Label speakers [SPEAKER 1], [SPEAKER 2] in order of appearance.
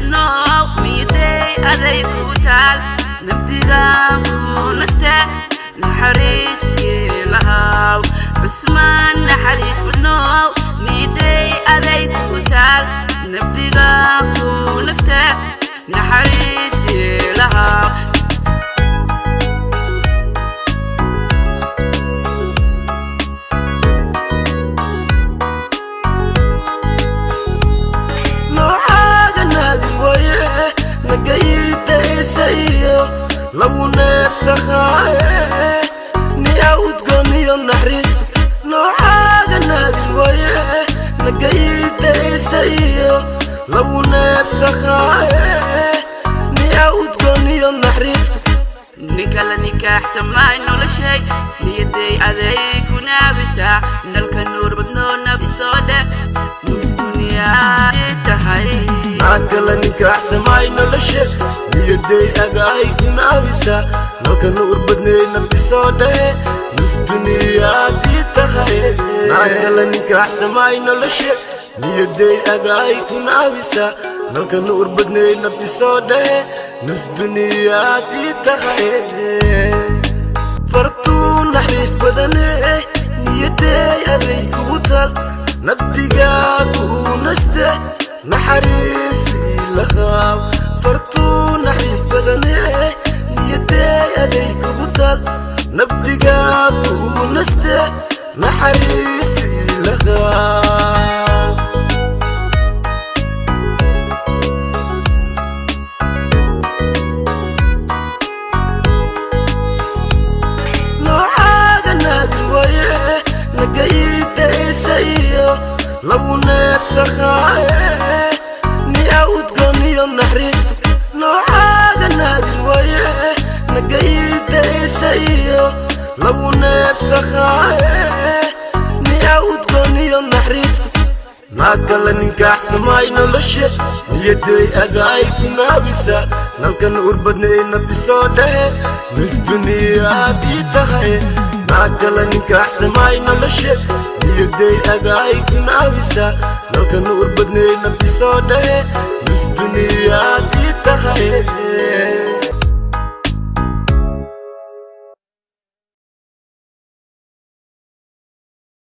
[SPEAKER 1] Badnoow, niyaday aday ku taal, nabdigaa ku naste, naxariisii lahaw. Cusmaan naxariis badnoow, niyaday aday ku taal, nabdigaa ku nafte, naxariisii lahaw.
[SPEAKER 2] Noocaaga naadir waye, nagayidaysayo lagu neefsaqaaye, niya udgooniyo naxariisku. Noocaaga naadir waye, nagayidaysayo lagu neefsaqaaye, niya udgooniyo naxariisku.
[SPEAKER 1] Ninka la nikaaxsamaay noloshay, niyaday aday ku naabisaa, nalka nuur badnoo, nab isoo dheh, nus duniyaa tahay.
[SPEAKER 2] Naagala ninkaaxsamaay noloshe, niyaday agaay ku naabisaa, nalka nuur badnay, nabisoo dhehe, nus duniyaadii tahay. Naagala ninkaaxsamaay noloshe, niyaday agaay ku naabisaa, nalka nuur badnay, nabisoo dhehe, nus duniyaadii tahay. Fartuu naxariis badane, niyaday aday kugu tal, nabdigaa kuu naste, naxariisii lahaaw. Fartuu naxariis badane, niyaday aday kugu tal, nabdigaa kuu naste, naxariisii lahaaw. Noocaaga naadir waye, nagayidaysayo lagu neefsaqaaye, niya udgooniyo naxariisku. Noocaaga naadir waye, nagayidaysayo lagu neefsaqaaye, niya udgooniyo naxariisku. Naagala ninkaaxsamaay noloshe, niyaday agaay ku naabisa, nalkan urbadnay, nabisoo dhehe, nus duniyaadii tahay. Naagala ninkaaxsamaay noloshe, niyaday agaay ku naabisa, nalkan urbadnay, nabisoo dhehe.